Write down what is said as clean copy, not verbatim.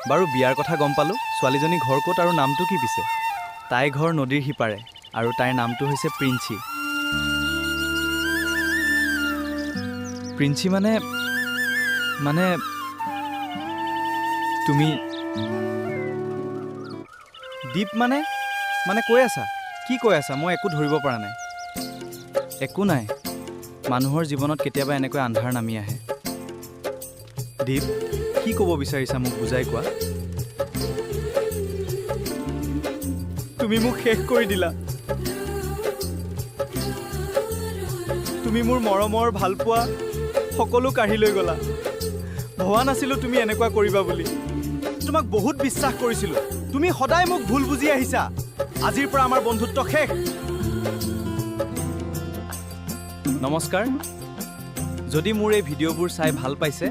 বাৰু, বিয়াৰ কথা গম পালোঁ। ছোৱালীজনী ঘৰ ক'ত আৰু নামটো কি পিছে? তাইৰ ঘৰ নদীৰ সিপাৰে আৰু তাইৰ নামটো হৈছে প্ৰিন্সি। প্ৰিন্সি মানে মানে তুমি দীপ মানে মানে কৈ আছা কি কৈ আছা, মই একো ধৰিব পৰা নাই। একো নাই, মানুহৰ জীৱনত কেতিয়াবা এনেকৈ আন্ধাৰ নামি আহে। দীপ, কি ক'ব বিচাৰিছা মোক বুজাই কোৱা। তুমি মোক শেষ কৰি দিলা। তুমি মোৰ মৰমৰ ভালপোৱা সকলো কাঢ়ি লৈ গ'লা। ভবা নাছিলোঁ তুমি এনেকুৱা কৰিবা বুলি। তোমাক বহুত বিশ্বাস কৰিছিলোঁ, তুমি সদায় মোক ভুল বুজি আহিছা। আজিৰ পৰা আমাৰ বন্ধুত্ব শেষ। নমস্কাৰ। যদি মোৰ এই ভিডিঅ'বোৰ চাই ভাল পাইছে,